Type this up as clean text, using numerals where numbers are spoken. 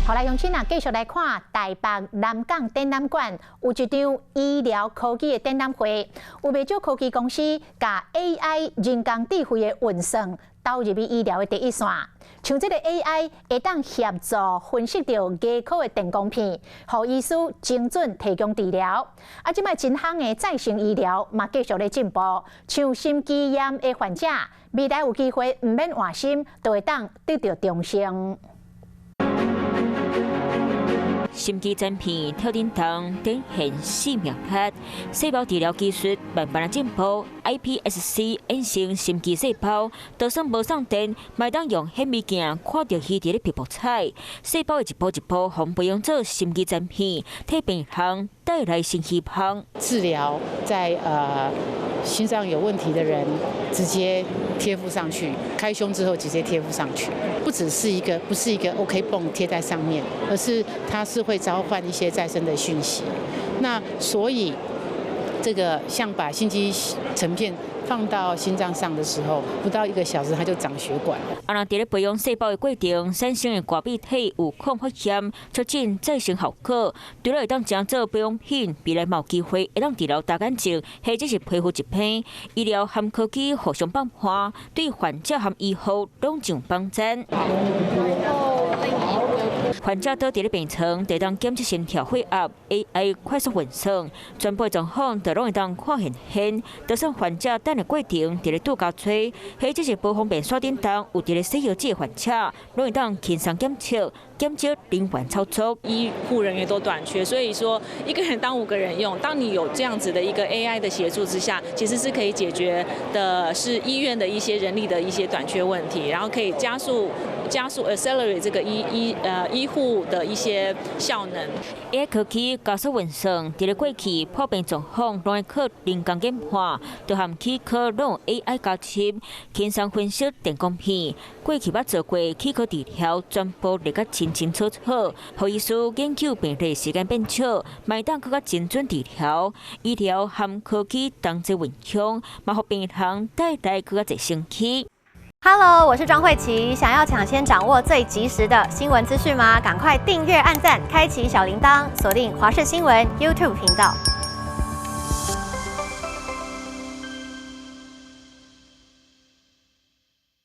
好來，鄉親啊，繼續來看台北南港展覽館有一場醫療科技的展覽會，有袂少科技公司共 AI 人工智慧的運算導入去醫療的第一線。像這个 AI 會當協助分析著牙科的電光片，予醫師精準提供治療。啊，這擺真夯的再生醫療嘛繼續咧進步，像心肌炎的患者，未來有機會毋免換心，就會當得著重生。心肌剪片跳振動，展現生命力。細胞治療技術慢慢仔進步，iPSC 衍生心肌細胞，就算無送電，嘛會當用顯微鏡看著彼佇咧爿爿彩。細胞會一步一步予培養做心肌剪片，替病人帶來新希望。治療在心臟有問題的人，直接貼附上去，開胸之後直接貼附上去，不只是一個，不是一個 OK 繃貼在上面，而是它是會召喚一些再生的訊息。那所以這個像把心肌成片放到心臟上的時候，不到一個小時它就長血管。啊，若佇咧培養細胞的過程產生的外泌體有抗發炎、促進再生效果，除了會當成做保養品，未來嘛有機會會當治療乾眼症或者是皮膚疾病。醫療和科技互相幫忙，對患者和醫護攏上幫贊。患者倒佇咧病床，就當檢測心跳、血壓，AI 快速運算，全部狀況都攏會當看現現。就算患者等的過程佇咧度假村，或者是無方便煞頂當有佇咧洗藥水的患者，攏會當輕鬆檢測，減少人員操作。醫護人員都短缺，所以說一個人當五個人用。當你有這樣子的一個 AI 的協助之下，其實是可以解決的是醫院的一些人力的一些短缺問題，然後可以加速 accelerate 這個醫護的一些效能。 AI 科技加速運算，佇咧過去破病狀況攏愛靠人工研判，就和齒科攏有 AI 加持，輕鬆分析電光片。過去捌做過齒科治療，全部列甲清清楚楚，予醫師研究病例時間變少，嘛會當閣較精準治療。醫療和科技同齊運用，嘛予病人帶來閣較濟生機。 Hello，我是莊慧琪。想要搶先掌握最及時的新聞資訊嗎？趕快訂閱、按讚、開啟小鈴鐺，鎖定華視新聞 YouTube 頻道。